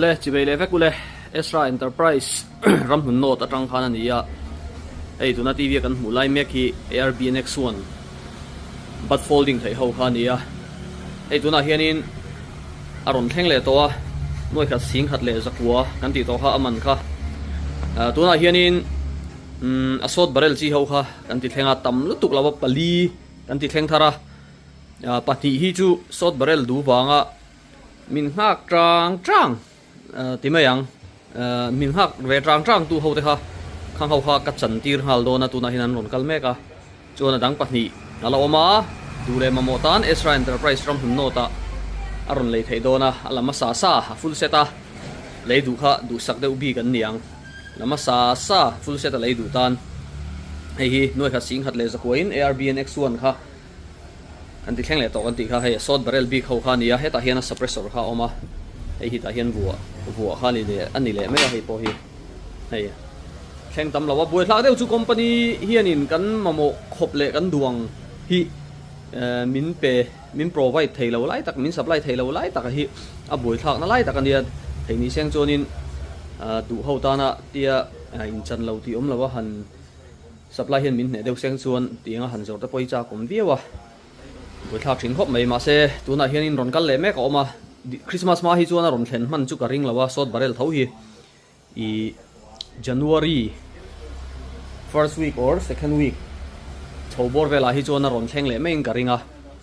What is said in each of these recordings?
Awle, chibei leh vek ule, Ezra Enterprise ramhlun note atang khan a ni a, hei tuna TV a kan hmuh lai mek hi ARBNX one but folding theih ho kha a ni a, hei tunah hianin a rawn thleng leh tawh a, nuai khat sing khat leh zakua kan tih tawh kha a man kha, tunah hianin a sawt barrel chi ho kha kan ti thleng a, tam lutuk lo a pali kan ti thleng thar a, pahnih hi chu sawt barrel duh vanga. Min nghak tang tang ti mai ang. Min nghak ve tang tang tu ho te kha khang ho kha ka chan tir nghal dawn a tunah hian an rawn kal mek a. Chuan a dang pahnih a la awm a, duh leh mamawh tan Ezra Enterprise ramhlun note ah a rawn lei theih dawn a, a la hmasa sa a full set a lei duh kha duhsak deuh bik an ni ang. La hmasa sa full set a lei duh tan hei hi nuai khat sing khat leh zakuain ARBNX one kha An ti thleng leh tawh kan tih kha hei a sawt barrel bik ho kha a ni a, hetah hian a suppressor kha a awm a, hei hi tah hian vuah vuah kha a ni leh a ni leh mai a hei pawh hi hei thleng tam lo a, buaithlak deuh chu company hianin kan mamawh khawp leh kan duang hi min pe min provide thei lo lai tak min supply thei lo lai tak hi a buaithlak na lai tak a nia, thei ni seng chuanin duh ho tana tia inchan lo tih awm lo a han. Supply hian min hneh deuh seng chuan tiang a han zawrh te pawh hi chak awm viau a, buaithlak thin khawp mai. Mahse, tunah hianin rawn kal leh mek a awm a, Christmas hma hi chuan a rawn thlen hman chu ka ring lo a, sawt barrel tho hi i January first week or second week chho bawr velah hi chuan a rawn thleng leh maiin ka ring a,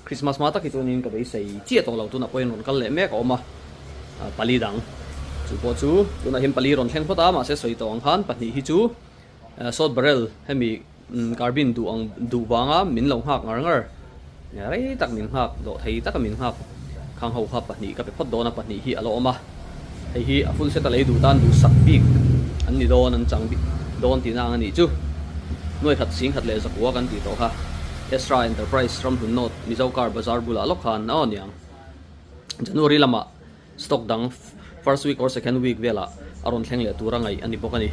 Christmas hma tak hi chuanin ka beisei chiah tawh lo, tunah pawhin rawn kal leh mek a awm a, pali dang chu pawh chu tunah hian pali rawn thleng phawt a, mahse sawi tawh ang khan pahnih hi chu. Sawt barrel hemi carbine duh ang duh vanga min lo nghak ngar ngar rei tak min nghak dawh thei taka min nghak khang ho kha pahnih ka pe phawt dawn a pahnih hi a la awm a hei hi a full set a lei duh tan duhsak bik an ni dawn an chang bik dawn tihna ang a nih chu nuai khat sing khat leh zakua kan tih tawh kha Ezra Enterprise ramhlun note Mizo car bazar bulah lawk khan aw niang January lamah Stock dang first week or second week velah a rawn thleng leh tur a ngaih a ni bawk a ni.